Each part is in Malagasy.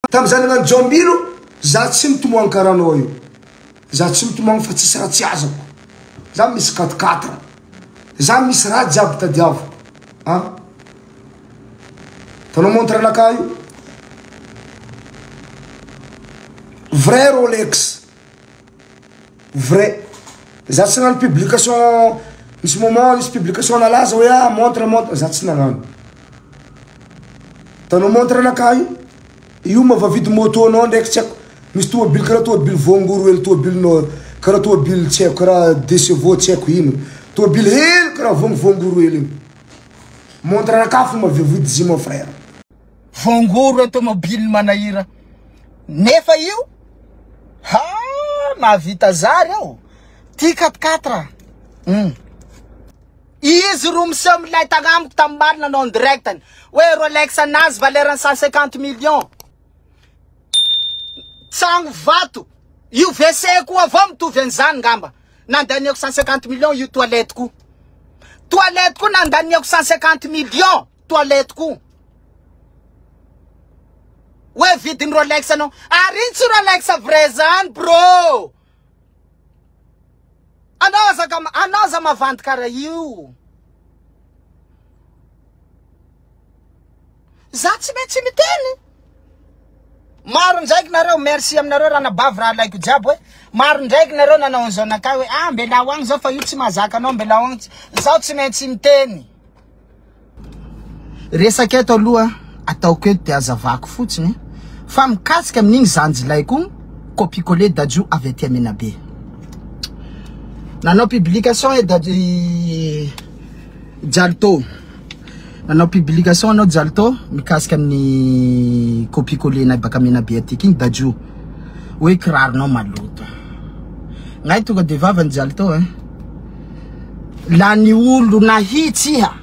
Tamin'izaho nagnano Jombilo, za tsy mitomoagny karaha anao io. Za tsy mitomagny fa tsisy raha tsy azako. Za misy quatre quatre. Za misy raha jiaby tadiaviko. An. Tanao montre anakahy io? Vrai Rolex. Vrai. Za tsy nagnano publication misy moment nisy publication nalaza hoe ah montre montre za tsy nagnano. Tanao montre anakahy io? Io mavavidy moto anao ndraiky tsy haiko misy tomobily karaha tomobily voangoro hely tomobilinao karaha tomobily tsy haiko karaha deux chevaux tsy haiko ino tomobily hely karaha voangovongoro hely igny montre anakahy fo mavividy izy mon frère. Voangoro tomobily manahira nefa io ha mahavita zary eo ty quatre quatre hum. Izy ro miseho milay tagnamiko tamin'ny marina nanao en direct hoe Rolex anazy valeur 150 millions. Tsagno vato. Io WC ko avao mitovy an'izany ngamba. Nandaniako 150 millions io toilette ko. Toilette ko nandaniako 150 millions toilette ko. Hoe vidin'ny Rolex anao. Ary iny tsy Rolex vrai zany bro. Anao aza ka anao aza mavandy kara io. Za tsy maintsy miteny. Maro ndraiky nareo, merci aminareo ranabavy rahalaiko jiaby hoe maro ndraiky nareo nanao an'izao nakay hoe ah mbelao agny zao fa io tsy mahazaka anao mbelao agny. Zaho tsy maintsy miteny. Resaka eto aloha ataoko eto dia azavako fotsiny fa mikasika amin'igny zanjilaiko igny copie coller Dadju avy aty Menabe. Nanao publication e Dadju Jalto. Nanao publication anao Jalto mikasika amin'ny copie coller nay baka Menabe atiky igny Dadju hoe kiraronao maloto. Ngay tonga de vavany Jalto hein. Lany olo nahitsy iha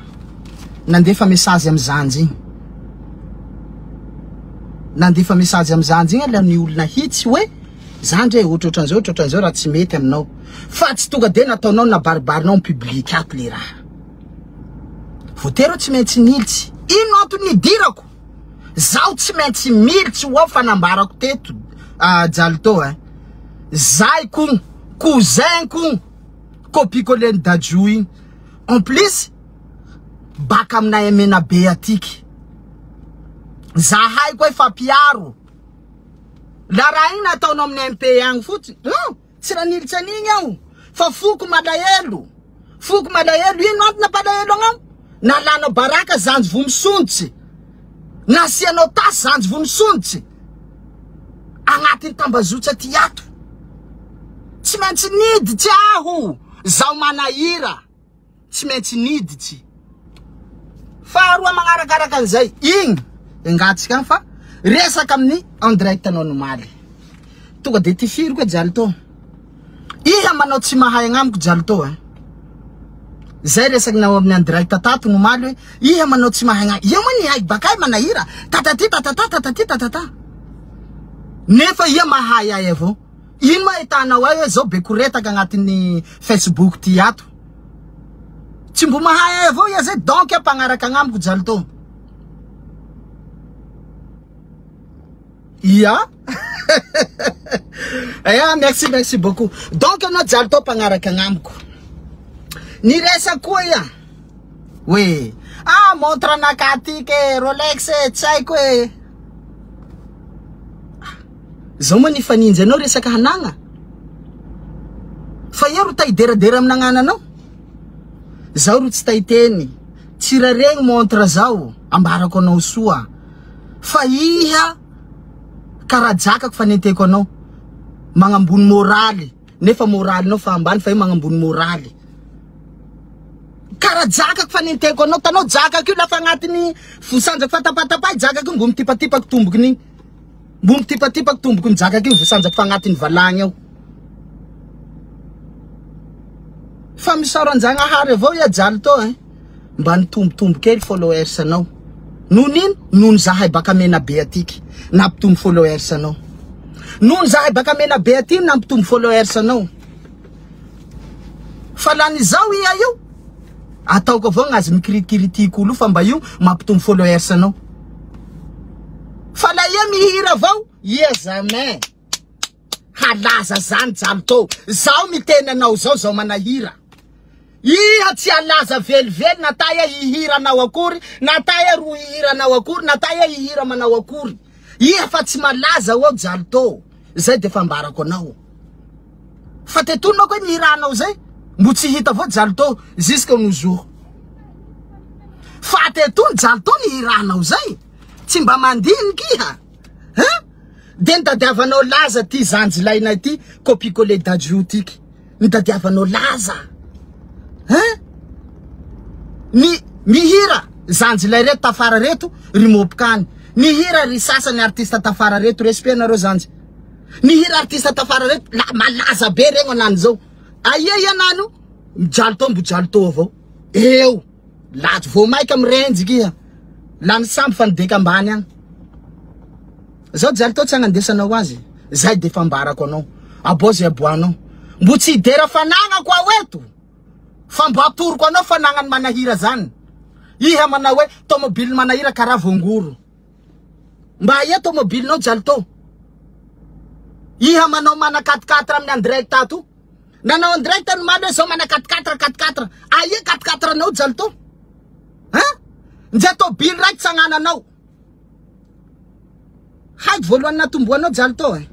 nandefa message am zanjy igny. Nandefa message am zanjy igny lany olo nahitsy hoe za ndre ohatrohatran'izao ohatrohatran'izao raha tsy mety aminao. Fa tsy tonga de nataonao nabaribarinao am public ato le raha. Voatery aho tsy maintsy nilitsy. Ino antony nidirako? Zaho tsy maintsy militsy ho ao fa nambarako teto Jalto hein. Zay ko cousin ko copie coller ny Dadju igny. En plus baka aminay Menabe atiky. Zahay koa efa mpiaro. La raha igny nataonao amin'ny MP agny fotsiny. Non, tsy raha nilitsy an'igny aho. Fa foko malahelo. Foko malahelo. Ino antony nampalahelo anao? Nalanao baraka zanjy voa misondrotsy. Nasianao tasy zanjy voa misondrotsy. Agnatin'ny tambazotsa ty ato. Tsy maintsy niditsy aho. Zaho manahira. Tsy maintsy niditsy. Faharoa magnarakaraka an'izay, igny engatsika agny fa resaka amin'ny en direct anao nomaly. Tonga de tifiriko e Jalto. Iha manao tsy mahay agnamiko Jalto a. Zay resaky nao amin'ny en direct tato nomaly hoe iha manao tsy mahay agnamiko. Iha moa nihay bakay manahira tatati tatata tatati tatata. Nefa iha mahay ahy avao. Ino ma ahitanao ahy hoe zao be koretaka agnatin'ny Facebook ty ato. Tsy mbo mahay ahy avao iha zay donc mpagnaraka agnamiko Jalto. Ia. Ya, merci, merci beaucoup. Donc anao Jalto mpagnaraka agnamiko. Niresaka koa iha hoe ah montre anakahy ty ke Rolex e, tsy haiko e. Zao moa nifaninjy anao resaka hanagna. Fa ia ro ta hideradera amin'ny nagnananao? Zao ro tsy ta hiteny. Tsy raregny montre zao, ambarako anao soa. Fa iha karaha jakako fa nenteko anao. Magnambony moraly, nefa moralinao fa ambany fa iha magnambony moraly. Karaha jakako fa nenteko anao, tanao jakako io lafa agnatin'ny vosanjako fa tapatapahy jakako io mbo mitipatipako tombokiny igny. Mbo mitipatipako tombokiny jakako io vosanjako fa agnatin'ny valagny ao. Fa misaora an-Jagnahary avao iha jaly tô hein. Mba nitombotombo kely followers anao. Noho n'ino? Noho ny zahay baka Menabe atiky nampitombo followers anao. Noho ny zahay baka Menabe aty nampitombo followers anao. Fa lany izao iha io, ataoko avao gnazy mikiritikiritika olo io fa mba io mampitombo followers anao. Fa la ia mihira avao, ia jamais halaza zany Jalto. Zaho miteny anao zao, zao manahira. Iha tsy halaza velively na taia hihira anao akory, na taia ro hihira anao akory, na taia hihira manao akory. Iha fa tsy malaza ao Jalto. Zay de fa ambarako anao. Fa tetonina koa ny hiranao zay, mbo tsy hita avao Jalto jusqu'à nos jours. Fa tetony Jalto ny hiranao zay, tsy mba mandiniky iha. Hein? De nitadiavanao laza ty zanjy lainay ty, copie coller Dadju tiky. Nitadiavanao laza. Hein? Ny mihira zanjy lay reto tafara reto ry mopkany. Nihira ry sasany artiste tafara reto, respect nareo zanjy. Nihira artiste tafara reto, la malaza be regny anany zao. Aia ianano? Mijaly tao mbo jaly tao avao. Eo. Latsy vao maika mirenjiky iha. Lany sambo fa nideka ambany agny. Zao jaly tao tsy agnandesanao azy. Zay de fambarako anao. Aboa zay aboanao. Mbo tsy hidera fanagnako aho eto. Fa mbo atoroko anao fanagnany manahira zany. Iha manao hoe tomobile manahira karaha voangoro. Mba aia tomobilinao jaly tao. Iha manao mana quatre quatre amin'ny en direct ato. Nanao en direct ny omaly hoe zao mana quatre quatre quatre quatre. Aia quatre quatre anao jaly tao. Hein? Nja tobily raiky tsy agnananao. Haiko voalohany natombohanao jaly tao eh.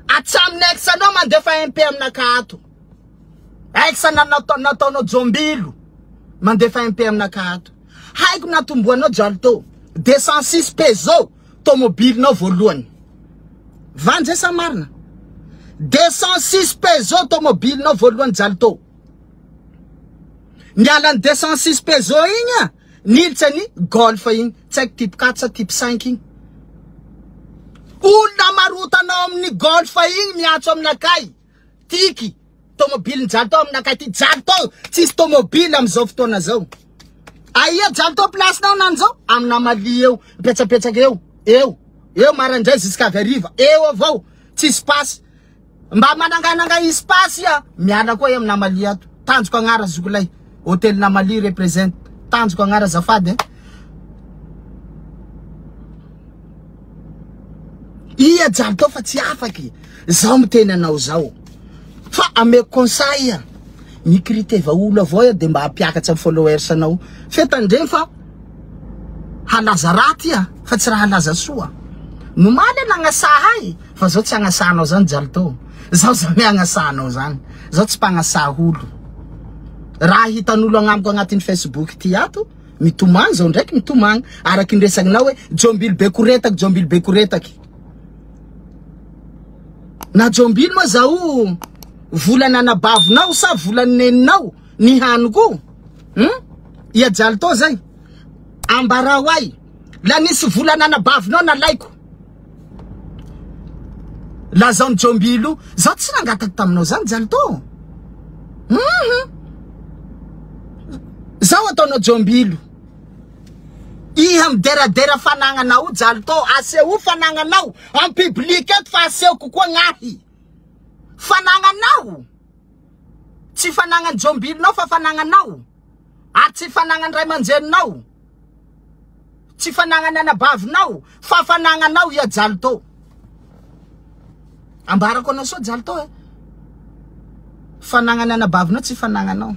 Atsamin'ny ex anao mandefa MP aminakahy ato. Ex nataonao jombilo mandefa MP aminakahy ato. Haiko natombohanao jaly tao. 206 Peugeot tomobilinao voalohany. Vandy zay sa marina? 206 Peugeot tomobilinao voalohany jaly tao. Niala ny 206 Peugeot igny ah, nilitra ny Golf igny, tsy haiko type 4 sa type 5 igny. Olona marotanao amin'ny Golf igny miantso aminakay, tiky, tomobilin'i Jaly tao aminakay ty, Jaly tao tsisy tomobily amin'izao fotoana zao. Aia Jaly tao place-nao nany zao? Amin'ny Namali eo, mipetsapetsaka eo, eo, eo maraindray jusqu'à hariva, eo avao, tsisy pasy. Mba manangananga espace ya. Miala koa ya Namali ato. Tanjoko agnara zokolay. Hotel Namali represent. Tanjoko agnara zafady eh. Ia jiaby tao fa tsy afaky. Zaho miteny anao zao. Fa ameko conseil ya. Mikriteva olo avao ya de mba hampiakatsa followers anao. Fe tandremo fa halaza raty ya fa tsy raha halaza soa. Nomaly nagnasaha ahy fa zao tsy agnasahanao zany Jalto. Zao jamais agnasahanao zany. Zao tsy mpagnasaha olo. Raha hitan'olo agnamiko agnatin'ny Facebook ty ato, mitomagny zao ndraiky mitomagny. Araky ny resakinao hoe Jombilo be koretaky, Jombilo be koretaky. Na Jombilo moa zao volan'ny anabavinao sa volan'ny neninao ny haniko? Hum? Ia Jalto zay. Ambarao ahy. La nisy vola nanabavinao nalaiko. Lazao ny Jombilo, zaho tsy nangataky taminao zany Jalto. Hum. Zaho ataonao Jombilo. Iha mideradera fanagnanao Jalto, aseho fanagnanao en public eto fa asehoko koa gnahy. Fanagnanao. Tsy fanagnan'i Jombilonao fa fanagnanao. Ary tsy fanagnan'ny ray aman-dreninao. Tsy fanagnan'ny anabavinao fa fanagnanao ia Jalto. Ambarako anao soa Jalto eh. Fanagnan'ny anabavinao tsy fanagnanao.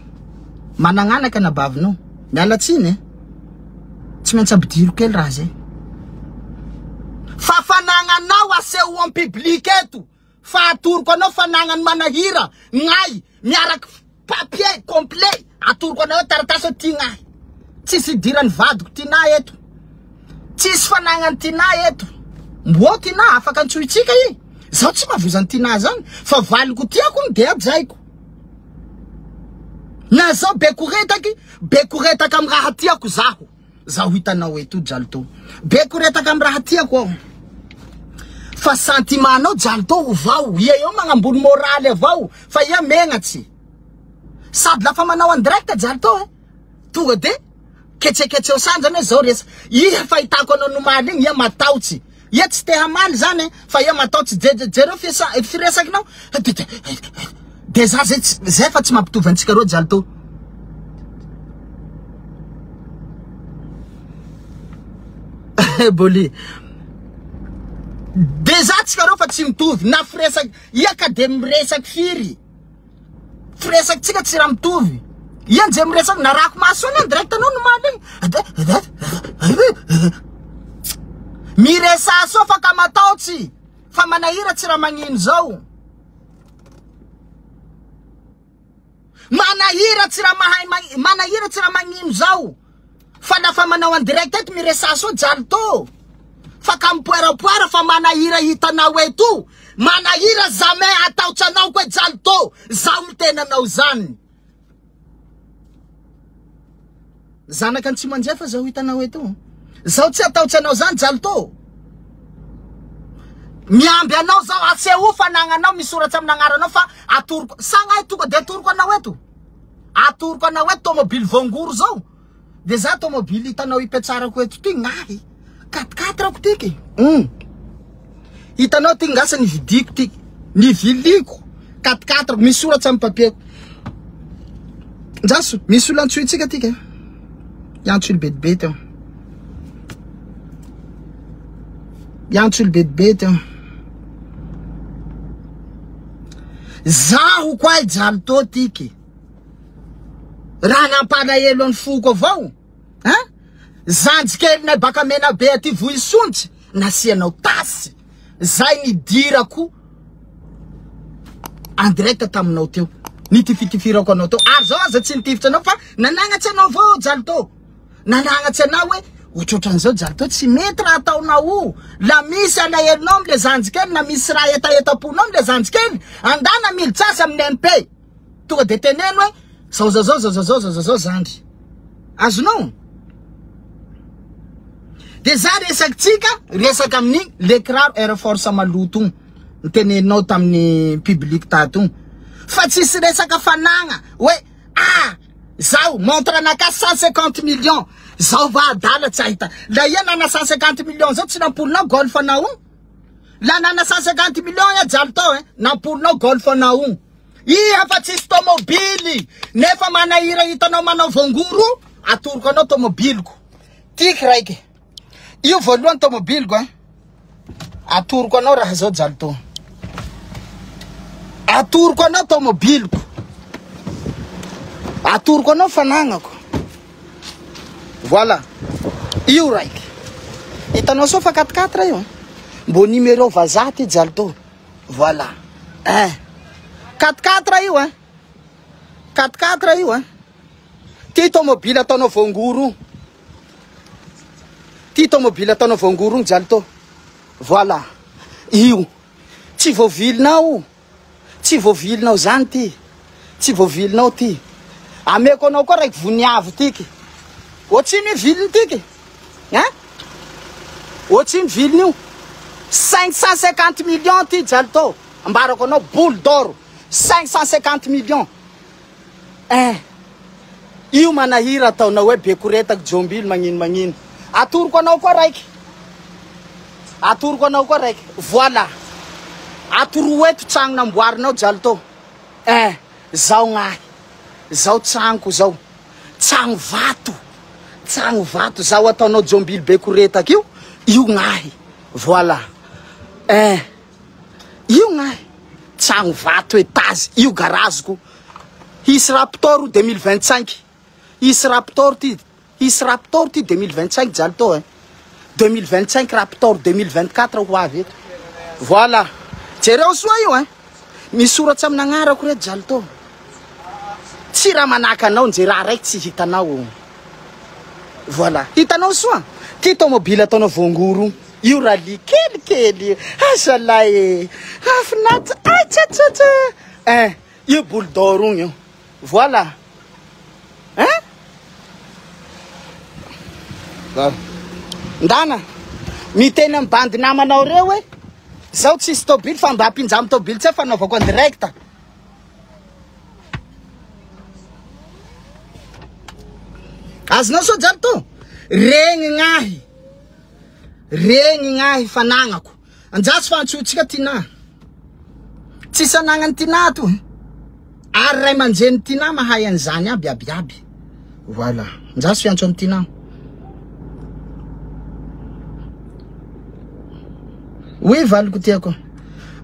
Managnanaka anabavinao. Miala tsiny eh. Tsy maintsy ampidiro kely raha zay. Fa fanagnanao aseho en public eto. Fa atoroko anao fanagnan'i Manahira gnay miaraky papier complet atoroko anao taratasy hoe ty gnahy. Tsisy idiran'ny vadiko Tinah eto. Tsisy fanagnan'i Tinah eto. Mbô Tinah afaka antsointsika i. Zaho tsy mavozan'i Tinah zany fa valiko tiako igny de hajaiko. Na zaho be koretaky, be koretaka amy raha tiako zaho. Zaho hitanao eto Jalto. Be koretaka am raha tiako aho. Fa sentiment nao Jalto ovao. Ia eo magnambony moraly avao fa ia megnatsy. Sady lafa manao en direct Jalto eh. Tonga de ketseketseo sanjany hoe zao resa. Ia fahitako anao nomaly igny ia mataotsy. Ia tsy te hamaly zany eh, fa ia mataotsy. Jereo firesakinao. De za zay zay fa tsy mampitovy antsika roa Jalto. Boli. Déjà tsika reo fa tsy mitovy na firesaky ia ka de miresaky firy. Firesaky tsika tsy raha mitovy. Ia nje miresaky narako maso any direct anao no maly. Miresaha soa fa ka mataotsy fa manahira tsy raha magnino zao. Manahira tsy raha mahay manahira tsy raha magnino zao. Fa lafa manao en direct eto miresaha soa Jalto. Fa ka mipoerapoera fa manahira hitanao eto. Manahira jamais ataotsy anao koe Jalto. Zaho miteny anao zany. Zanaka ny Tsimanjefa zaho hitanao eto. Zaho tsy ataotsy anao zany Jalto. Miamby anao zaho aseho fanagnanao misoratsy amin'ny agnaranao fa atoroko sagnahy tonga de atoroko anao eto. Atoroko anao eto tomobily voangoro zao. De za tomobily hitanao ipetsarako eto ty gnahy. Quatre quatre ko tiky. Hum. Hitanao ty ngasa nividiko ty. Niviliko. Quatre quatre misoratsy amin'ny papier. Njaso, misy olo antsointsika ty ke. Hiantso olo betibety aho. Hiantso olo betibety aho. Zaho koa hijaly tô tiky. Raha nampalahelo ny foko avao. Hein? Zanjy kelinay baka Menabe aty Vohitsonjy nasianao tasy. Zay nidirako en direct taminao teo. Nitifitifirako anao teo. Ary zao aza tsy nitifitra anao fa nanagnatsy anao avao jaly tô. Nanagnatsy anao hoe ohatrohatran'izao jaly tô tsy mety raha ataonao io. La misy alahelonao amle zanjy kely na misy raha hetahetam-ponao amle zanjy kely, andana miditra azy amin'ny MP. Tonga de teneno hoe zao zao zao zao zao zao zao zandry. Azonao? De za resakitsika resaka amin'ny le kiraro Air Force maloto io niteneninao tamin'ny public tato io. Fa tsisy resaka fanagna hoe ah zaho montre anakahy 150 millions zaho va adala tsy ahita. La ia nana 150 millions zao tsy nampolinao golf anao io? La nana 150 millions ia jaly tao eh nampolinao golf anao io. Iha fa tsisy tomobily nefa manahira hitanao manao voangoro atoroko anao tomobiliko. Tiky raiky. Io voalohany tomobiliko eh. Atoroko anao raha zao Jalto. Atoroko anao tomobiliko. Atoroko anao fanagnako. Voilà. Io raiky. Hitanao soa fa 4-4 io. Mbo numéro vazaha ty Jalto. Voilà. Eh. 4-4 io eh. 4-4 io eh. Ty tomobile ataonao voangoro. Ty tomobile ataonao voangoro io Jalto. Voilà. Io. Tsy voavilinao. Tsy voavilinao zany ty. Tsy voavilinao ty. Ameko anao koa raiky voniavo tiky. Ohatrino io viliny tiky? Hein? Ohatrino viliny io? 550 millions ty Jalto. Ambarako anao boule d'or. 550 millions. Eh. Io manahira ataonao hoe bekoretako jombilo magnino magnino. Atoroko anao koa raiky. Atoroko anao koa raiky. Voilà. Atoroa eto tragno namboarinao Jalto. Eh, zao gnahy. Zao tragnoko zao. Tragno vato. Tragno vato zao ataonao jombilo bekoretaka io. Io gnahy. Voilà. Eh. Io gnahy. Tragno vato étage. Io garage-ko. Hisy Raptor 2025. Hisy Raptor ty. Hisy Raptor ty 2025 Jalto eh. 2025 Raptor 2024 ho avy eto. Voilà. Jereo soa io eh. Misoratsy amin'ny agnarako reto Jalto. Tsy raha manahaka anao nje raha raiky tsy hitanao. Voilà. Hitanao soa? Ty tomobile ataonao voangoro io rallye kelikely. Azalahy e. Hafinaritra. Ay tsa tsa tsa. Eh, io boule d'or io. Voilà. Hein? Ndana, miteny amin'ny bandy namanao reo hoe zaho tsisy tobily fa mba ampinjamo tobily tsy fanaovako en direct. Azonao sao jiaby to? Regny gnahy. Regny gnahy fanagnako. Anjatsy fa antsointsika Tinah. Tsisy anagnan'i Tinah to. Ary ray aman-drenin'i Tinah mahay an'izany aby aby aby. Voilà. Anjatsy fiantso an'i Tinah. Oui valiko tiako.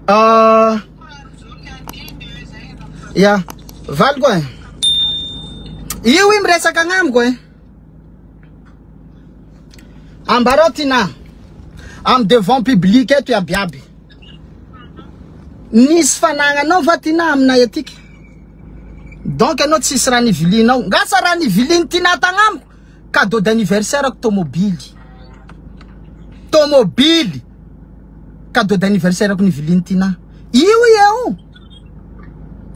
Uh, ya valiko e. Io i miresaka agnamiko e. Ambarao Tina. Am devant public eto iaby iaby. Nisy fanagnanao va Tina aminay atiky? Donc anao tsisy raha nivilinao. Ngasa raha niviliny Tina tagnamiko? Cadeau d'anniversaire-ko tomobily. Tomobily. Cadeau d'anniversaire-ko niviliny Tina. Io eo.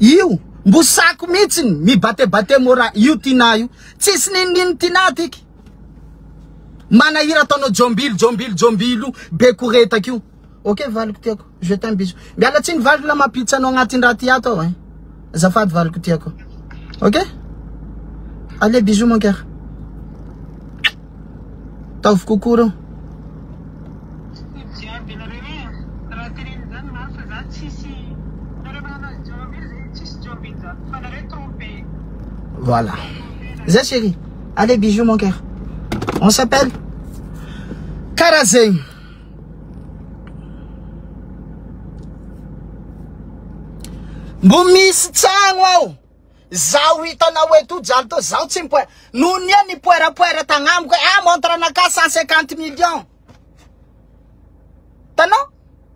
Io. Mbo sako mihitsiny mibatebate mora io Tina io. Tsisy ninonino Tina atiky. Manahira ataonao jombilo jombilo jombilo be koretaka io. Ok valiko tiako. Je t'aime bisous. Miala tsiny valiko la mampiditra anao agnatin'ny raha ty ato aho hein. Azafady valiko tiako. Ok? Allez bisous mon cœur. Taovy kokoa reo. Jiaby nareo e, raha teneniny zany marina fa za tsisy nareo manana jombilo zay tsisy jombilo za fa nareo trompé. Voilà. Zay chérie. Allez bisous mon cœur. On s'appelle. Karaha zegny. Mbo misy tragno ao. Zaho hitanao eto jaly to zaho tsy mipoera. Noho ny ny poerapoera tagnamiko ah montre anakahy 150 millions. Tanao?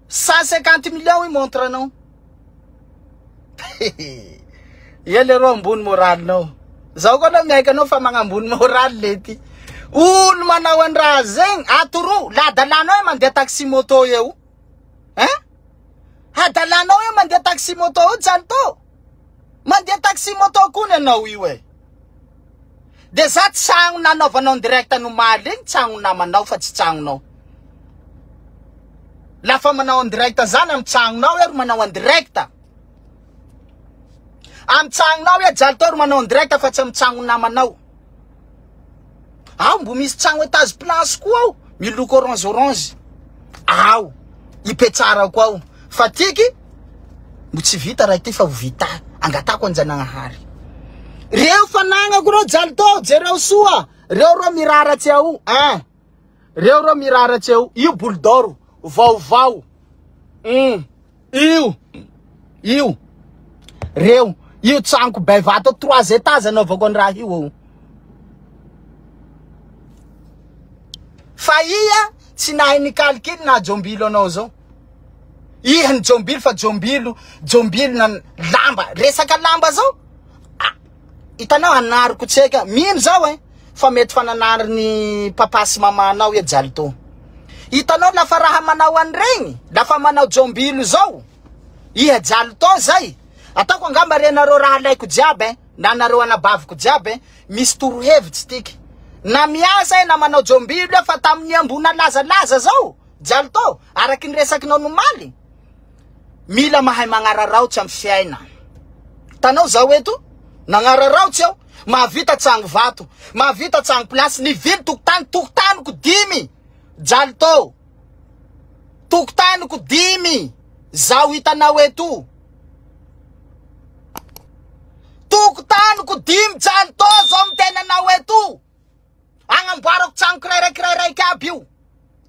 150 millions i montre anao. Ia leroa ambony moralinao. Zaho koa aloha miaiky anao fa magnambony moraly lety. Olo manao an-draha zegny atoro ladalànao e mandeha taxi moto eo. Hein? Hadalanao eo mandeha taxi moto eo Jalto. Mandeha taxi moto koa ny anao io e. De za tsagno nanaovanao en direct nomaly igny tsagno namanao fa tsy tsagnonao. Lafa manao en direct zany amy tsagnonao ero manao en direct. Amy tsagnonao e Jalto ro manao en direct fa tsy amy tsagno namanao. Ao mbo misy tragno étage place koa ao miloko orange orange. Ao ipetsarako ao fa tiky mbo tsy vita raha ty fa ho vita angatako anjanagnahary. Reo fanagnako reo Jalto jereo soa reo reo miraratsy ao hein. Reo reo miraratsy ao io boule d'or vaovao. Io io reo io tranoko bevato trois étages anaovako any raha io ao. Fa ia tsy nahay ni-calcul na jombilo anao zao. Iha ny jombilo fa jombilo jombilo na lamba resaka lamba zao. Ah, hitanao anariko tseka mino zao eh fa mety fa nanariny papa sy mamanao ia Jalto. Hitanao lafa raha manao an'iregny, lafa manao jombilo zao, iha Jalto zay. Ataoko angamba renareo rahalaiko jiaby eh, na nareo anabaviko jiaby eh, misy torohevitsy tiky. Na miasa eh, na manao jombilo eh, fa tamin'ny ambona lazalaza zao, Jalto, araky ny resakinao nomaly, mila mahay magnararaotsy amin'ny fiaina. Hitanao zaho eto, nagnararaotsy aho, mahavita tsango vato, mahavita tsango place, nivily tokotany, tokotaniko dimy, Jalto, tokotaniko dimy, zaho hitanao eto, tokotaniko dimy Jalto, zao miteny anao eto. Agnamboarako tragno kirairay kirairaiky aby io.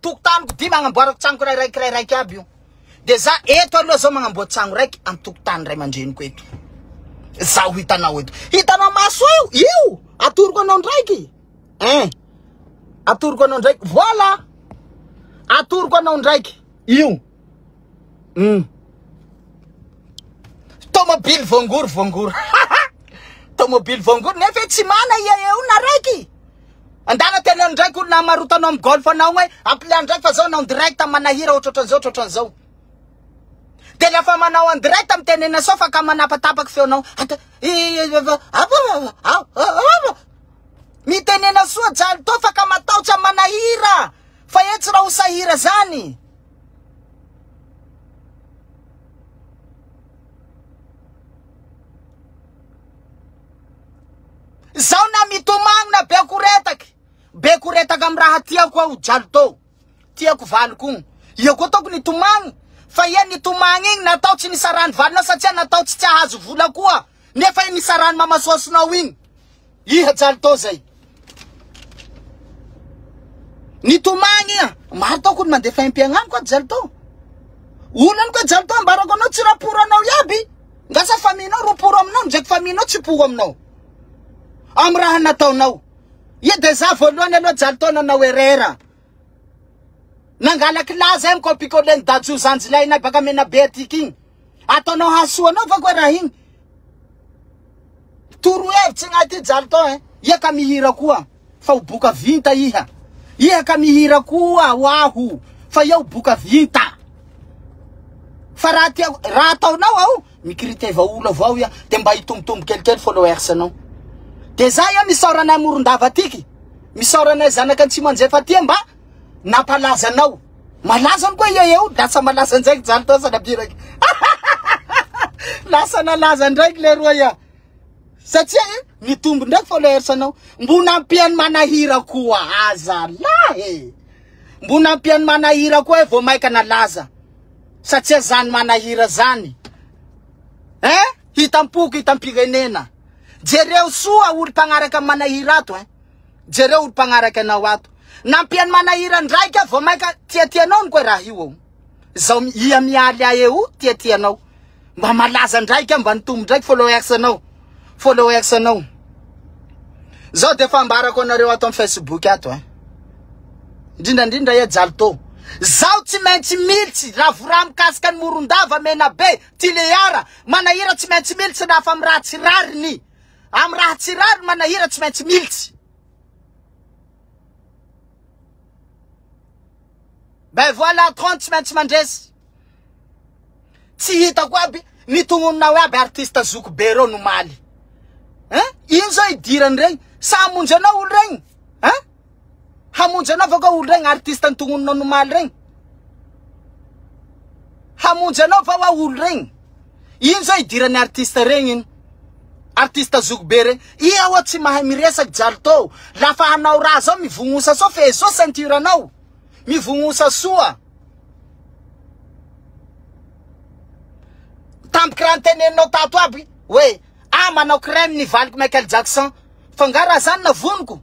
Tokotaniko dimy agnamboarako tragno kirairay kirairaiky aby io. De za eto aloha zao magnamboa tragno raiky amy tokotany ray aman-dreniko eto. Zaho hitanao eto. Hitanao maso io? Io! Atoroko anao ndraiky. Hein. Atoroko anao ndraiky. Voilà. Atoroko anao ndraiky. Io. Tomobily voangory voangory. Tomobily voangory nefa tsy mana ia eo na raiky. Andana tena ndraiky olona amarotanao amin'ny golf anao hoe ampiliano ndraiky fa zao anao direct manahira ohatrohatran'izao ohatrohatran'izao. De lafa manao en direct mitenena sao fa ka manapatapaky feonao. Mitenena soa jaly to fa ka mataotsa manahira. Fa etsy raha ho sahira zany. Zaho na mitomagny na be koretaky, be koretaka amy raha tiako aho Jalto, tiako valiko igny, ia koa ataoko nitomagny, fa ia nitomagny igny natao tsy nisarahany valinao satria natao tsy tsy ahazo vola koa, nefa ia nisarahany mamasoasonao igny, iha Jalto zay. Nitomagny iha, maro taoko ny mandefa MP agnamiko ato Jalto. Olany koa jaly to ambarako anao tsy raha poro anao iaby. Ngasa famille-nao ro poro aminao ndraiky famille-nao tsy poro aminao. Amy raha nataonao. Ia de za voalohany aloha jaly to nanao erreur. Nangalaky laza ahy mi-copier-coller ny Dadju Zanjilainay baka Menabe atiky igny. Ataonao hahasoa anao va koa raha igny? Torohevitsy gnahy ty jaly to eh. Ia ka mihira koa fa ho boka vinta iha. Iha ka mihira koa ho aho fa ia ho boka vinta. Fa raha tia raha ataonao aho mikriteva olo avao iha de mba hitombotombo kelikely followers anao. De za ia misaora anay Morondava atiky. Misaora anay zanaka Antsimanjefa aty mba nampalaza anao. Malaza koa iha eo, lasa malaza ndraiky jaly tao sanabiraky. Lasa nalaza ndraiky le roa iha. Satria eh, mitombo ndraiky followers anao. Mbo nampiany manahira koa azalahy e. Mbo nampiany manahira koa eh, vao maika nalaza. Satria zany manahira zany. Eh, hitam-poko, hitam-pirenena. Jereo soa olo mpagnaraka manahira ato eh. Jereo olo mpagnaraka anao ato. Nampiany manahira ndraiky aho vao maika tiatianao ny koa raha io ao. Zao ia mialy ahy eo tiatianao. Mba malaza ndraiky aho mba nitombo ndraiky followers anao. Followers anao. Zao de fa ambarako anareo ato amin'ny Facebook ato eh. Indrindra indrindra ia Jalto. Zaho tsy maintsy militsy ravorah mikasika ny Morondava, Menabe, Tileara, Manahira tsy maintsy militsy raha fa amin'ny raha tsy rariny. Amin'ny raha tsy rariny Manahira tsy maintsy militsy. Ben voilà, 30 tsy maintsy mandresy. Tsy hitako aby ny tognononao aby artiste zoky be reo nomaly. Hein? Ino zao idirany regny? Sa hamonjy anao olo regny? Hein? Hamonjy anao va koa olo regny artiste nitognononao nomaly regny? Hamonjy anao va hoa olo regny? Ino zao idirany artiste regny iny? Artiste zoky be regny. Iha hoa tsy mahay miresaky Jalto. Lafa hanao raha zao mivognosa soa fehezo ceinture anao. Mivognosa soa. Tampoky raha niteneninao tato aby hoe ah manao crème ny valiko Michael Jackson. Fa nga raha zany navoniko?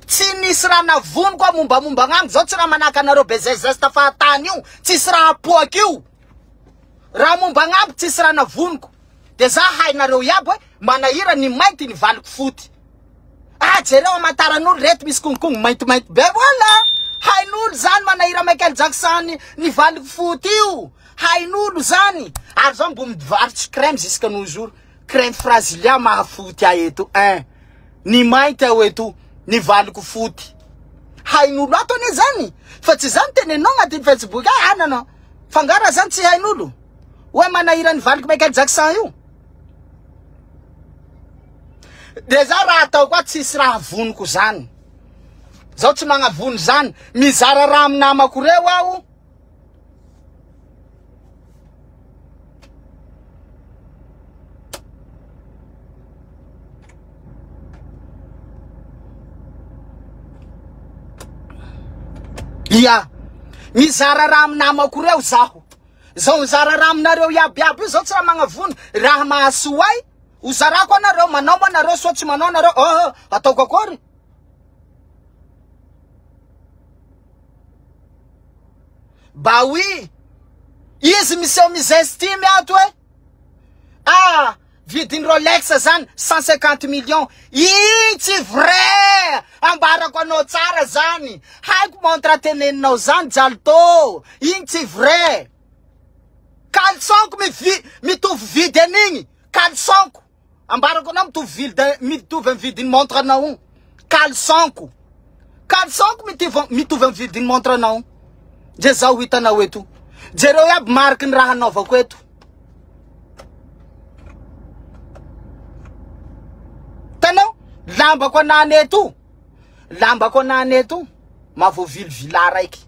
Tsy nisy raha navoniko aho mombamomba agnamiko zao tsy raha manahaka anareo be zezeste fahatany io. Tsisy raha apoaka io. Raha momba agnamiko tsisy raha navoniko. De za hainareo iaby hoe manahira ny mainty ny valiko foty. Ah jereo amantaran'olo reto misy kongokongo maintimainty be voilà. Hain'olo zany manahira Michael Jackson ny valiko foty io. Hain'olo zany. Ary zao mbo mivarotsy crème jusqu'à nos jours. Crème Frazilia mahafoty ahy eto un. Ny mainty aho eto, ny valiko foty. Hain'olo ato anie zany. Fa tsy zany teneninao agnatin'ny Facebook ah ah non non. Fa nga raha zany tsy hain'olo? Hoe manahira ny valiko Michael Jackson io. De za raha ataoko ato tsisy raha voniko zany. Zaho tsy magnavono zany. Mizara raha amin'ny namako reo aho. Ia, mizara raha amin'ny namako reo zaho. Zao mizara raha aminareo iaby iaby io zao tsy raha magnavono raha mahasoa ahy. Ho zarako anareo, manao moa nareo soa tsy manao nareo. Oh, ataoko akory? Bah oui. Izy miseho mi-estime ato e. Ah, vidiny Rolex zany 150 millions. Ii tsy vrai. Ambarako anao tsara zany. Haiko montre teneninao zany Jalto. Igny tsy vrai. Caleçon-ko mivi mitovy vidy an'igny. Caleçon-ko. Ambarako anao mitovy vidy mitovy amin'ny vidin'ny montre anao io. Caleçon-ko. Caleçon-ko mitovy mitovy amin'ny vidin'ny montre anao. Ndre zaho hitanao eto. Jereo iaby mariky ny raha anaovako eto. Hitanao? Lambako anany eto. Lambako anany eto. Mahavoavily villa raiky.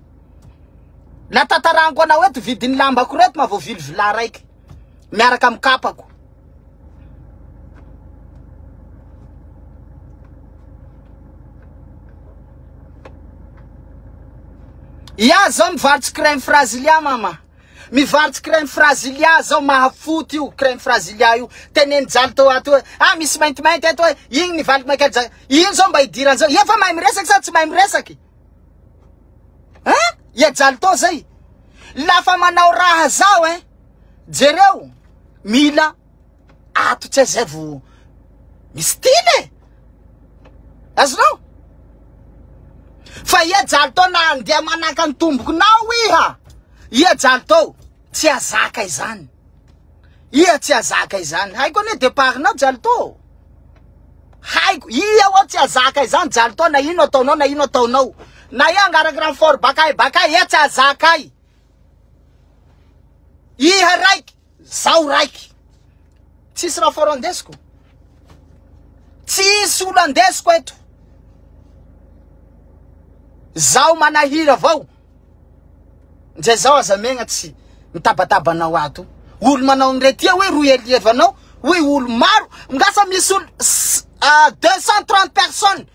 La tantaraniko anao eto vidin'ny lambako reto mahavoavily villa raiky. Miaraka amin'ny kapako. Ia zao mivarotsy crème frazilia mama. Mivarotsy crème frazilia zao mahafoty io crème frazilia io. Teneny jaly tao ato hoe ah misy maintimainty eto hoe igny ny valiko Michael Jackson. Ino zao mba idiran zao? Efa mahay miresaky sa tsy mahay miresaky? Hein? Ia jaly tao zay. Lafa manao raha zao hein, jereo mila ato tsy zay vo misy style e. Azonao? Fa ia jaly tao na andeha manaka ny tombokinao iha. Ia jaly tao tsy azaka izany. Ia tsy azaka izany. Haiko anie départ-nao jaly tao. Haiko, ia hoa tsy azaka izany jaly tao na ino ataonao na ino ataonao. Na ia angaraky renfort bakay bakay, ia tsy azakay. Iha raiky, zaho raiky. Tsisy renfort andesiko. Tsisy olo andesiko eto. Zaho manahira avao. Ndre zaho aza megna tsy mitabataba anao ato. Olo manao ndre tia hoe roy elievanao, hoe olo maro, ngasa misy olo 230 personnes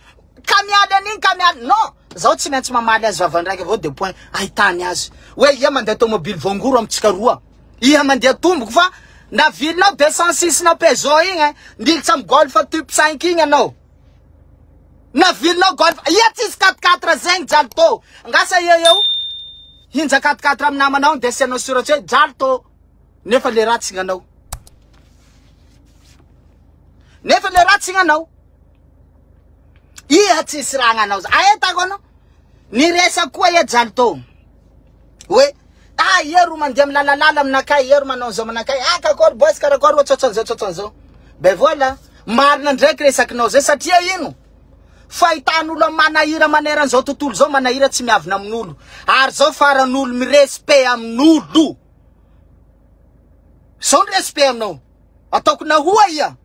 ka mialy an'igny ka mialy. Non, zaho tsy maintsy mamaly azy vavandraiky avao de point ahitany azy. Hoe ia mandeha tomobile voangoro amitsika roa. Iha mandeha tomboko fa na vilinao 206 na Peugeot igny eh, nilitra amy Golf type 5 igny anao. Na vilinao golf, ia tsisy 4-4 zegny Jalto. Ngasa ia eo hinja 4-4 amy namanao de asianao soratsy hoe Jalto. Nefa le raha tsy gnanao. Nefa le raha tsy gnanao. Iha tsisy raha gnanao. Aetako anao. Niresaka koa ia Jalto. Hoe ah ia ro mandeha milalalala aminakay, ia ro manao an'izao aminakay. Ah kakory boys karakory ohatrohatran'izao ohatrohatran'izao. Ben voilà. Marina ndraiky resakinao zay satria ino? Fahitan'olo manahira maneran'izao tontolo izao manahira tsy miavina amin'olo. Ary zao faran'olo mirespect amin'olo. Zao ny respect aminao. Ataoko nahoa ia?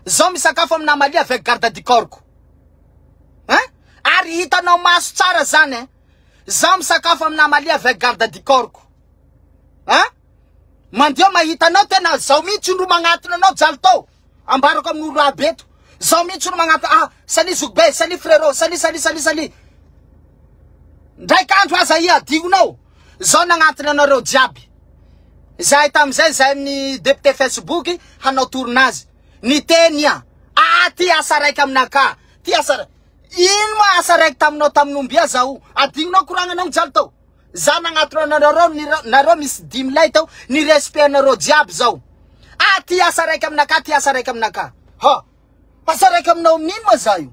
Zao misakafo amin'ny namali avec garde du corps-ko. Hein? Ary hitanao maso tsara zany hein? Zaho misakafo amin'ny namali avec garde du corps-ko. Hein? Mandeha mahita anao tena zao mihitsy no magnatona anao jaly tao. Ambarako amin'olo aby eto. Zao mihitsy no magnatona ah salut zoky be, salut frérot, salut salut salut salut. Ndraiky andro aza ia adignonao. Zao nagnatona anareo jiaby. Zahay tamizay zahay amin'ny député Facebook hanao tournage. Niteny ia. Ah ty asa raiky aminakahy. Ty asa Ino ma asa raiky taminao tamin'ombia zaho? Adignonao koragnanao mijaly tao. Za nagnatona anareo nareo misy dimy lay tao, ny respect anareo jiaby zao. Ah ty asa raiky aminakahy, ty asa raiky aminakahy. Ha! Asa raiky aminao amin'ino ma za io?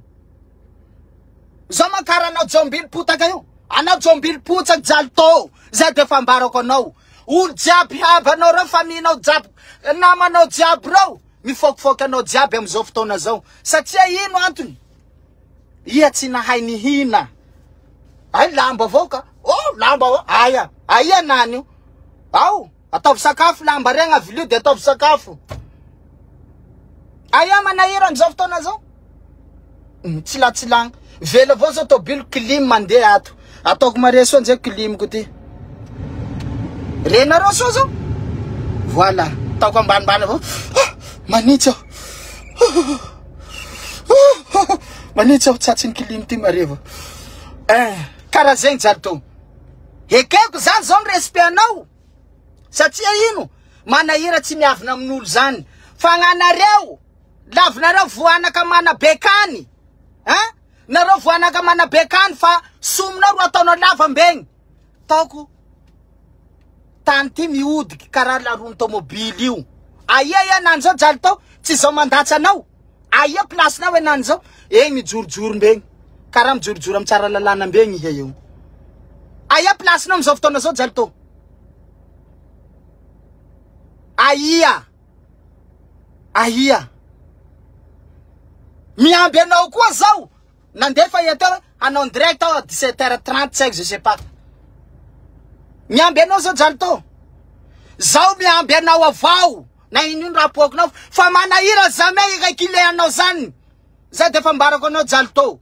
Zao mankara anao jombily potaka io. Anao jombily potsaky jaly tao. Zay de fa ambarako anao. Olo jiaby havanao reo, famille-nao jiaby, namanao jiaby reo, mifokifoky anao jiaby amizao fotoana zao. Satria ino antony? Ia tsy nahay nihina. Ay lamba avao ka. Oh, lamba avao. Aia. Aia nany io. Ao, ataovy sakafo lamba regny avilio de ataovy sakafo. Aia manahira amizao fotoana zao? Tsilatsilagna. Vela avao zao tobilo clim mandeha ato. Ataoko mare soa nzay clim-ko ty. Renareo soa zao? Voilà. Ataoko ambanimbany avao. Ah, manitsy aho. Manitsy aho tsatsin'ny clim ty mareva. Eh, karaha zegny Jalto. Ekeko zany zao ny respect anao. Satria ino? Manahira tsy miavina amin'olo zany. Fa gnanareo, lavinareo voanaka manabekany. Hein? Nareo voanaka manabekany fa sominao ro ataonao lava mbegny. Taoko tany ty mihodiky karaha laroan'ny tomobily io. Aia ia nany zao jaly tao, tsy zao mandatsa anao. Aia place nao enany zao? Egny mijorojoro mbegny. Karaha mijorojoro amy tsara lalàna mbegny iha io. Aia place nao amizao fotoana zao jaly tao? Aia? Aia? Miamby anao koa zao. Nandefa ia teo hanao en direct aho à 17h30 tsy haiko je sais pas. Miamby anao zao jaly tao. Zao miamby anao avao. Na ino ino raha poakinao fa manahira jamais i-reculer anao zany. Zay de fa ambarako anao jaly tao.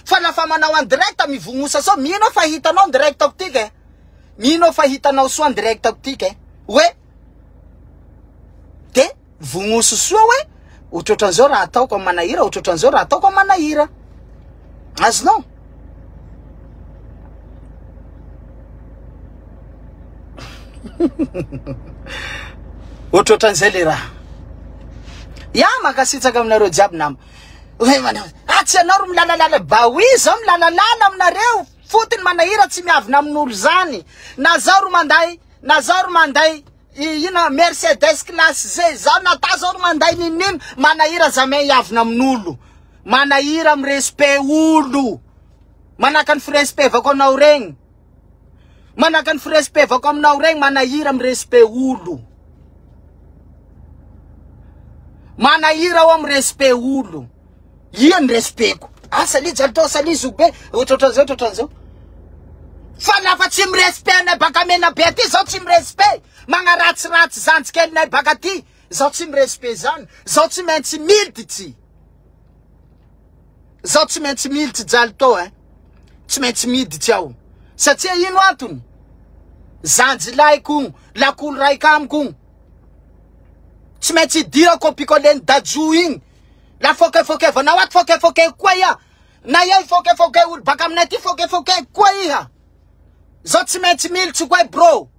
Fa lafa manao en direct mivognosa sao mino aho fa hitanao en direct ako ty ke. Mino aho fa hitanao soa en direct ako ty ke. Hoe de vognoso soa hoe ohatrohatran'izao raha ataoko amin'ny manahira, ohatrohatran'izao raha ataoko amin'ny manahira. Azonao? Ohatrohatran'izay le raha. Ya mankasitraka aminareo jiaby nama. Hoe manao, ah tsy anao ro milalalala, bah oui zaho milalalala aminareo. Fotony manahira tsy miavona amin'olo zany. Na zao ro manday, na zao ro manday ino Mercedes classe G zao na ta zao ro manday ninino manahira jamais hiavona amin'olo. Manahira mi respect olo. Manahaka ny firespevako anao regny. Manahaka ny firespevako aminao regny manahira mi respect olo. Manahira aho mi respect olo. Ia ny respect-ko? Ah salut Jalto, salut Zoky be, ohatrohatran'izao ohatrohatran'izao. Fa lafa tsy mi respect anay baka Menabe aty zao tsy mi respect, magnaratsiratsy zandrikelinay baka aty, zao tsy mi respect zany, zao tsy maintsy miditsy. Zao tsy maintsy miditsy Jalto eh. Tsy maintsy miditsy aho. Satria ino antony? Zanjilahiko igny, lakolo raika amiko igny. Tsy maintsy idirako copie-coller-n'i Dadju igny. La fôkefôkevanao ato fôkefôkeko koa iha. Na iha ifôkefôke olo baka aminay aty fôkefôkeko koa iha. Zao tsy maintsy militsy koa bro.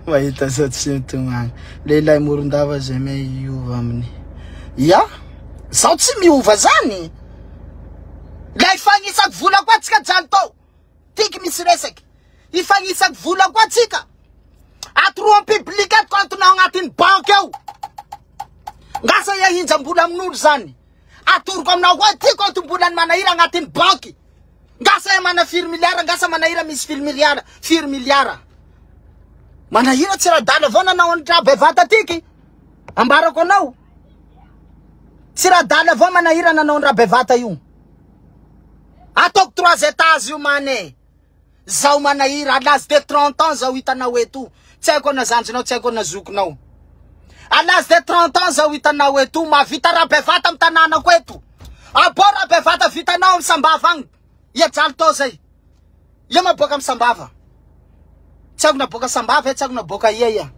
Mahita zao tsy mitomany. Lehilahy Morondava zay may hiova aminy. Ya, zaho tsy miova zany. Lay fagnisaky vola koa tsika jaly tao. Tiky misy resaky. Ifagnisaky vola koa tsika. Atoro en public ato compte-nao agnatin'ny banky ao. Ngasa ia hinjam-bola amin'olo zany. Atoroko aminao koa ty compte-mbolan'ny Manahira agnatin'ny banky. Ngasa ia mana firy miliara, ngasa Manahira misy firy miliara, firy miliara. Manahira tsy radala avao nanao an'i raha bevata tiky. Ambarako anao. Tsy radala avao Manahira nanao an'i raha bevata io. Ataoko trois étages io mane. Zaho Manahira, à l'âge de 30 ans zaho hitanao eto. Tsy haiko na zandrinao, tsy haiko na zokinao. À l'âge de 30 ans zaho hitanao eto, mahavita raha bevata amin'ny tanànako eto. Abô raha bevata vitanao amin'ny Sambava agny. Ia jaly tao zay. Ia maboaka amin'ny Sambava. Tsy haiko na boaka Sambava e, tsy haiko na boaka ia ia.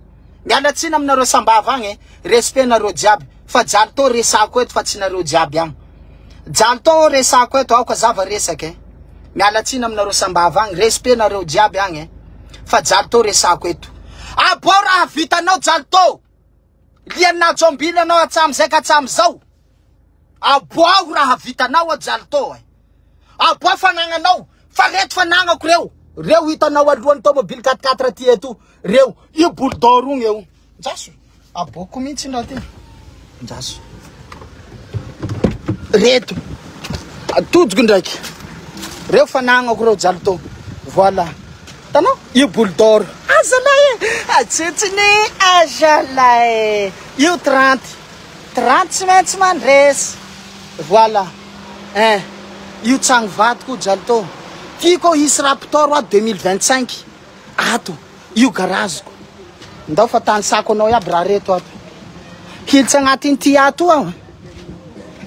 Miala tsiny aminareo Sambava agny e, respect nareo jiaby. Fa jaly tao resako eto fa tsy nareo jiaby agny. Jaly tao resako eto, aoka zava resaka e. Miala tsiny aminareo Sambava agny, respect nareo jiaby agny e. Fa jaly tao resako eto. Abô raha vitanao jaly tao. Lianà jombily anao hatramizay ka hatramizao. Aboaho raha vitanao aho Jalto e. Aboaho fanagnanao fa reto fanagnako reo. Reo hitanao alohan'ny tomobile quatre quatre aty eto reo. Io boule d'or igny eo. Njaso. Aboako mihitsy raha ty. Njaso. Reto. Atodiko ndraiky. Reo fanagnako reo Jalto. Voilà. Hitanao? Io boule d'or. Azalahy e. Atsitsiny azalahy e. Io 30. 30 tsy maintsy mandresy. Voilà. Hein. Io tragno vadiko io Jalto. Tiako aho hisy raptor ato 2025. Ato. Io garage-ko. Ndao fa tanisako anao iaby raha reto ato. Hilitsy agnatin'ity ato aho.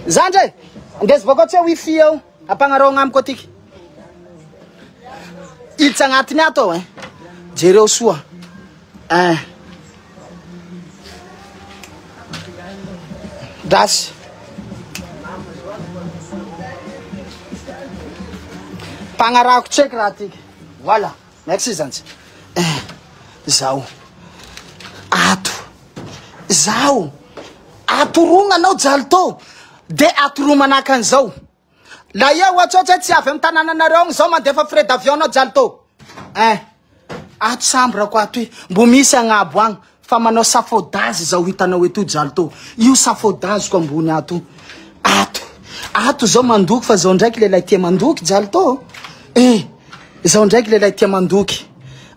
Zandry e! Andeso bakao tsy wifi ao. Ampagnarao agnamiko atiky. Hilitsy agnatiny ato aho hein. Jereo soa. Hein. Gasy. Mpagnarako tseky raha tiky. Voilà. Merci zantsy. Eh, zaho. Ato. Zaho. Atorogna anao Jalto. De atoroa manahaka an'izao. La ia ohatsy ohatsy hoe tsy avy amin'ny tanànanareo agny zao mandefa frais d'avion anao Jalto. Eh. Ato chambre-ko ato i. Mbo misy agnabo agny fa manao safodazy zao hitanao eto Jalto. Io safodaziko ambony ato. Ato. Ato zao mandoky fa zao ndraiky lehilahy tia mandoky Jalto. Eh. Zao ndraiky lehilahy tia mandoky.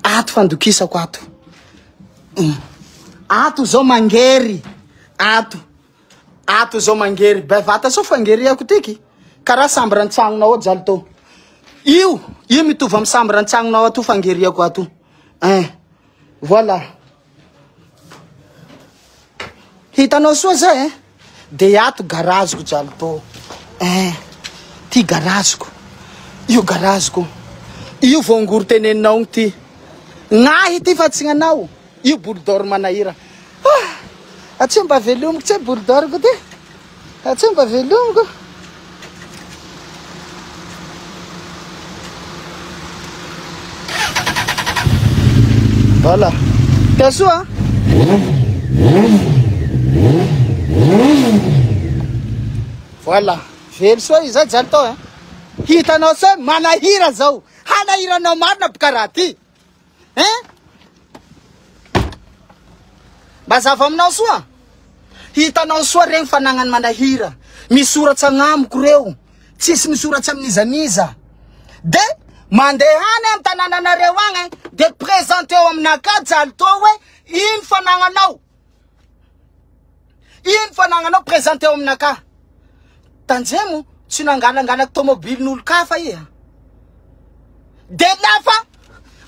Ato fandokisako ato. Ato zao mangery. Ato. Ato zao mangery bevata sao fangeriako tiky. Karaha chambre an-tragnonao ao Jalto. Io, io mitovy amin'ny chambre an-tragnonao ato fangeriako ato. Hein. Voilà. Hitanao soa zay hein. De ato garage-ko Jalto. Hein. Ty garage-ko. Io garage-ko. Io voangory teneninao igny ty. Gnahy ty fa tsy gnanao. Io boule d'or manahira. Ah! Atsy mba velomiko tse boule d'or ko ty. Atsy mba velomiko. Voilà. Tesoa. Voilà. Very soa izy zay jaly tao eh. Hitanao soa manahira zao. Hanahiranao marina boka raha ty. Hein? Mazava aminao soa? Hitanao soa regny fanagnany manahira. Misoratsa agnamiko reo. Tsisy misoratsa amin'iza n'iza. De mandeha any amin'ny tanànanareo agny de présenteo aminakahy jaly tô hoe ino fanagnanao. Ino fanagnanao présenteo aminakahy. Tanjemo tsy nangalangalaky tomobilin'olon-kafa iha. De lafa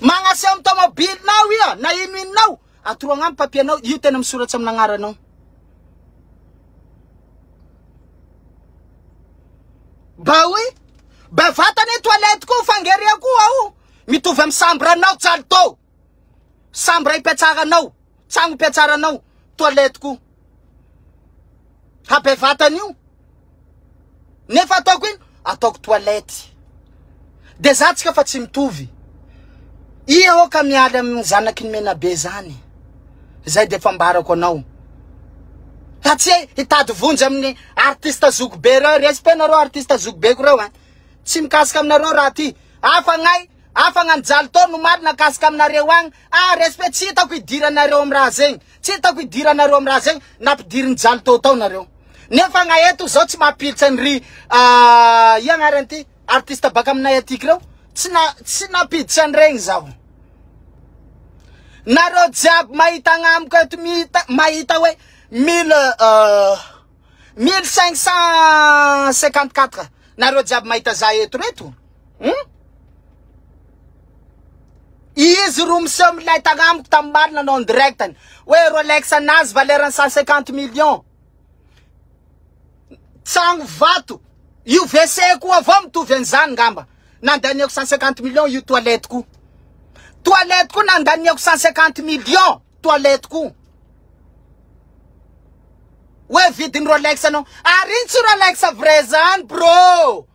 magnaseho amin'ny tomobilinao iha na ino inonao, atoro agnamiko papier-nao, io tena misoratsa amin'ny agnaranao. Bah oui, bevata anie toilette koa fangeria koa ao, mitovy amin'ny chambre-nao Tsalto. Chambre ipetraranao, tragno ipetraranao, toilette koa. Habevatana io. Nefa ataoko ino? Ataoko toilette. De za tsika fa tsy mitovy. Ia aho ka mialy amin'ny zanaky ny Menabe zany. Zay de efa ambarako anao. Fa tsy hoe hitady vonjy amin'ny artiste zokibe reo. Respect nareo artiste zokibeko reo hein. Tsy mikasika aminareo raha ty. Hafa gnay, hafa gnany jaly tao no maly nakasika aminareo agny. Ah respect tsy hitako hidiranareo amin'ny raha zegny. Tsy hitako hidiranareo amin'ny raha zegny. Nampidirin'ny jaly tao tao nareo. Nefa gna eto zao tsy mampilitra ny ry ia agnarany ty artiste baka aminay atiky reo. Tsy na tsy nampiditra an'iregny zaho. Nareo jiaby mahita agnamiko eto mihita mahita hoe mille 1554 nareo jiaby mahita za eto reto. Hmm? Izy ro miseho milay tagnamiko tamin'ny marina nanao en direct hoe Rolex anazy valeur 150 millions. Tragno vato io WC koa avao mitovy an'izany ngamba. Nandaniako 150 millions io toilette ko. Toilette ko nandaniako 150 millions toilette ko. Hoe vidin'ny Rolex anao. Ary iny tsy Rolex vrai zany bro.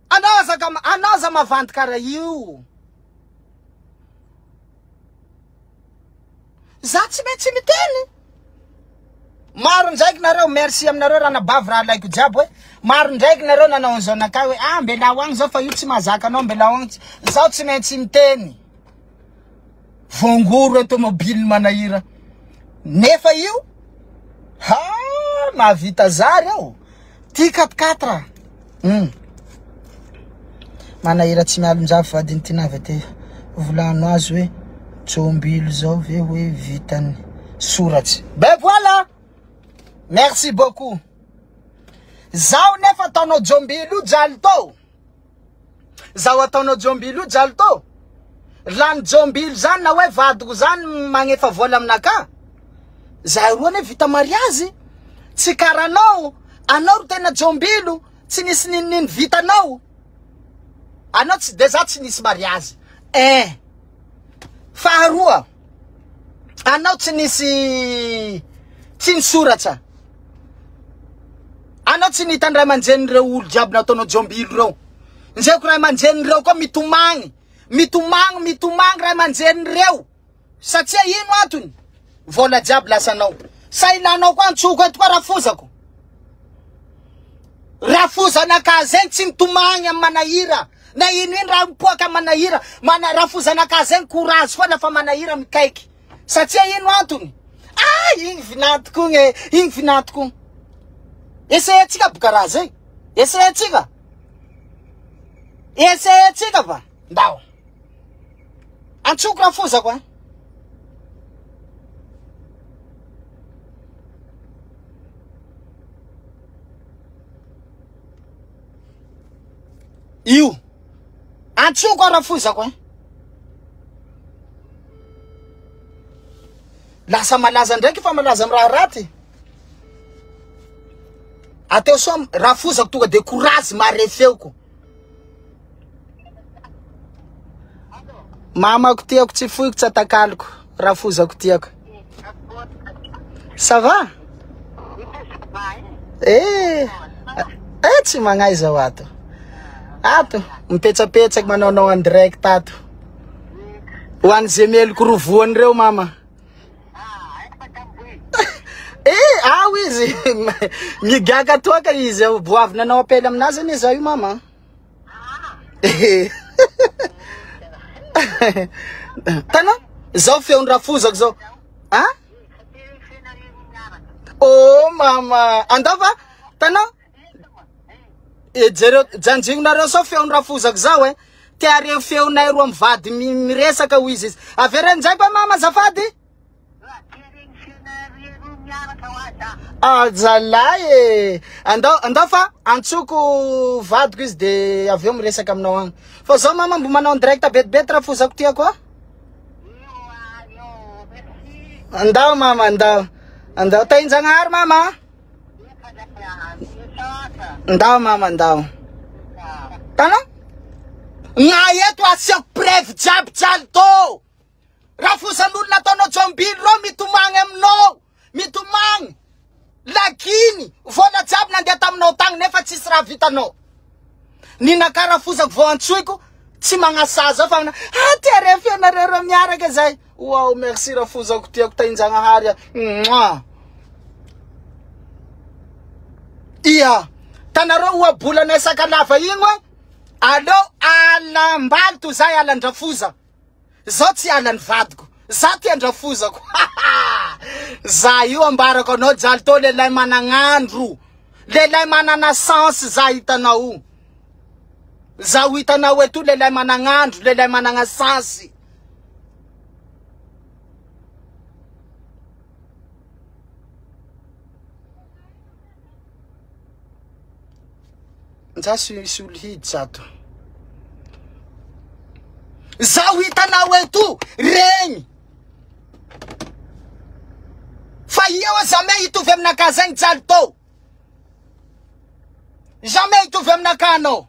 Anao aza ka anao aza mavandy karaha io. Za tsy maintsy miteny. Maro ndraiky nareo, merci aminareo ranabavy rahalaiko jiaby hoe maro ndraiky nareo nanao an'izao nakay hoe ah mbelao agny zao fa io tsy mahazaka anao mbelao agny. Zaho tsy maintsy miteny. Vongoro automobile manahira. Nefa io ha mahavita zary ao. Ty 4 4. Manahira tsy mialon-jafy vadiny tinavy te volano azy hoe jombilo zao ve hoe vitany soratsy. Ben voilà. Merci beaucoup. Zaho nefa ataonao jombilo io jaly tao. Zaho ataonao jombilo io jaly tao. Lany jombilo zany na hoe vadiko zany magnefa vola aminakahy. Zahay roa anie vita mariazy. Tsy karanao, anao ro tena jombilo, tsy nisy ninonino vitanao. Anao tsy de za tsy nisy mariazy. Un. Faharoa, anao tsy nisy tsy nisoratsa. Anao tsy nita ny ray aman-drenin'ireo olo jiaby nataonao jombilo reo. Ndraiky ray aman-drenin'ireo koa mitomagny, mitomagny, mitomagny ray aman-drenin'ireo. Satria ino antony? Vola jiaby lasanao. Sa ilanao koa antsoko eto koa rafozako. Rafozanakahy zegny tsy mitomagny amy manahira. Na ino ino raha mipoaka amy manahira. Mana rafozanakahy zegny courage foana fa manahira mikaiky. Satria ino antony? Ah, igny vinanto koa e, igny vinanto koa. Esayentsika boka raha zegny. Esayentsika. Esayentsika va? Ndao. Antsoko rafozako a. Io. Antsoko rafozako a. Lasa malaza ndraiky fa malaza amy raha raty. Ateo soa rafozako tonga de courage mare feoko. Mamako tiako tsy foiko tsy atakaloko rafozako tiako. Ça va? Eh, eh tsy magnay zao ato. Ato mipetsapetsaky manaonao en direct ato. Ho an'izay meloko roa voany reo mama. Eh, ao izy. Migaka toaka izy ao. Bo avy nanao appel aminazy anie za io mama. Tana, zao feon'ny rafozako zao. Ah? Oh mama, andao fa tana. E jereo janjignonareo sao feon'ny rafozako zao eh. Te hare feonay roa mivady miresaka hoy izy izy. Avereno njay pa mama azafady. Ah zalahy e. Andao andao fa antsoko vadiko izy de avy eo miresaka aminao agny. Fa zao mama mbo manao en direct betibety rafozako tiako a. Andao mama andao. Andao tahinjagnahary mama. Ndao mama ndao. Tana? Gna eto asiako preuve jiaby jalto. Rafozan'olona ataonao jombily reo mitomagny aminao. Mitomagny. Laginy. Vola jiaby nandeha taminao tagny nefa tsisy raha vitanao. Ninakà rafozako vao antsoiko tsy magnasazy fa ah ty are fianareo reo miaraka zay. Wow merci rafozako tiako tahinjagnahary a. Mwah. Ia. Tanareo ohabolana sakalava igny hoe aleo alambaly toy zay alandrafoza. Zao tsy alan'ny vadiko. Za ty andrafozako. Za io ambarako anao jaly tô lehilahy managnandro. Lehilahy manana sens za hitanao io. Za ho hitanao eto lehilahy managnandro, lehilahy managna sens. Nja misy olo hiditra ato. Zaho hitanao eto regny. Fa io jamais hitovy aminakahy zegny jaly tô. Jamais hitovy aminakahy anao.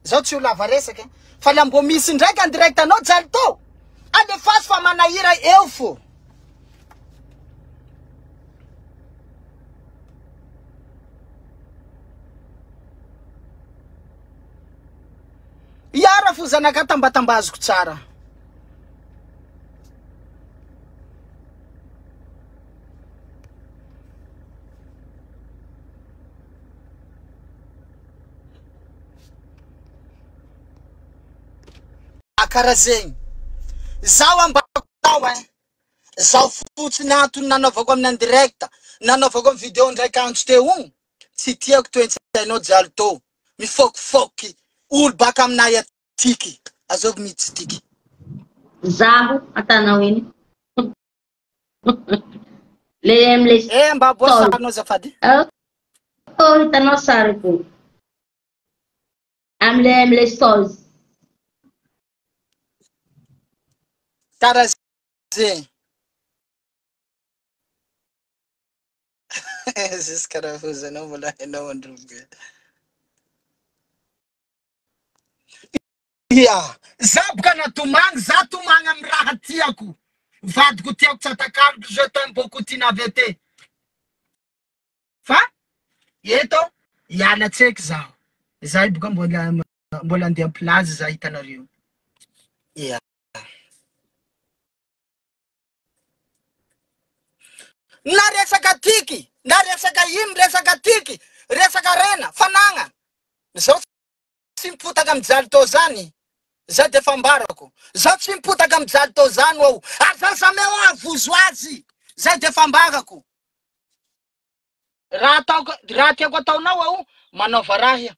Zaho tsy ho lava resaka eh. Fa la mbô misy ndraiky en direct anao jaly tô. Alefaso fa manahira eo fô. Ia rafozanaka tambatambaziko tsara. Karaha zegny. Zaho ambarako tao ein. Zaho fotsiny antony nanaovako amin'ny en direct, nanaovako amin'ny vidéo ndraiky andro teo igny, tsy tiako toetsainao Jalto, mifokifoky olo baka aminay atiky, azovy mihitsy tiky. Zaho atanao iny. Le amle Eh mba aboa sarinao azafady. Oh, hitanao sariko. Amle amle saozy. Karaha zegny. Jusqu'à la fozanao mbola hainao androbe. Ia, za boka natomagny, za tomagny amy raha tiako. Vadiko tiako tsy atakaloko, je t'aime beaucoup Tina VT. Fa eto hiala tseky zaho. Zahay boka mbola mbola andeha plage za hitanareo. Ia. Na resaka tiky, na resaka ino, resaka tiky, resaka rena, fanagna. Zao tsy mipotaka mijaly tao zany. Za de fambarako. Zaho tsy mipotaka mijaly tao zany aho. Ary zaho jamais aho havozo azy. Zay de fambarako. Raha ataoko, raha tiako ataonao aho, manaova raha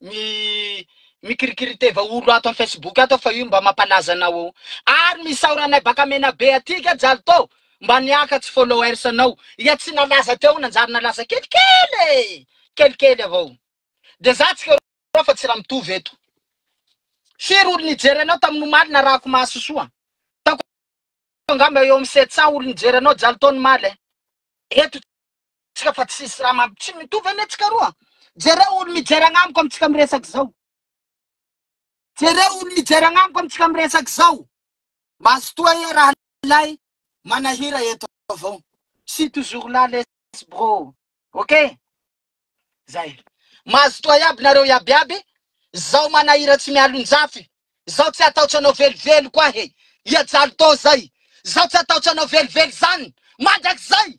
mi mikirikiriteva olo ato am Facebook ato fa io mba mampalaza anao ao. Ary misaora anay baka Menabe aty ka jaly tao mba niakatsy followers anao. Ia tsy nalaza teo nanjary nalaza kelikely e. Kelikely avao. De za tsika roa fa tsy raha mitovy eto. Firy olo nijery anao tamin'ny omaly narahako maso soa. Tako angamba eo amin'ny 700 olo nijery anao jaly tao omaly e. Eto tsika fa tsisy raha mamp tsy mitovy anie tsika roa. Jereo olo mijery agnamiko amintsika miresaky zao. Jereo olo mijery agnamiko amintsika miresaky zao. Mazotoa ia rahalahy manahira eto avao. Si toujours là les bro. Ok? Zay. Mazotoa iaby nareo iaby iaby. Zao manahira tsy mialonjafy. Zao tsy ataotry anao velively koa he. Ia jaly tô zay. Zaho tsy ataotry anao velively zany. Mandrakizay.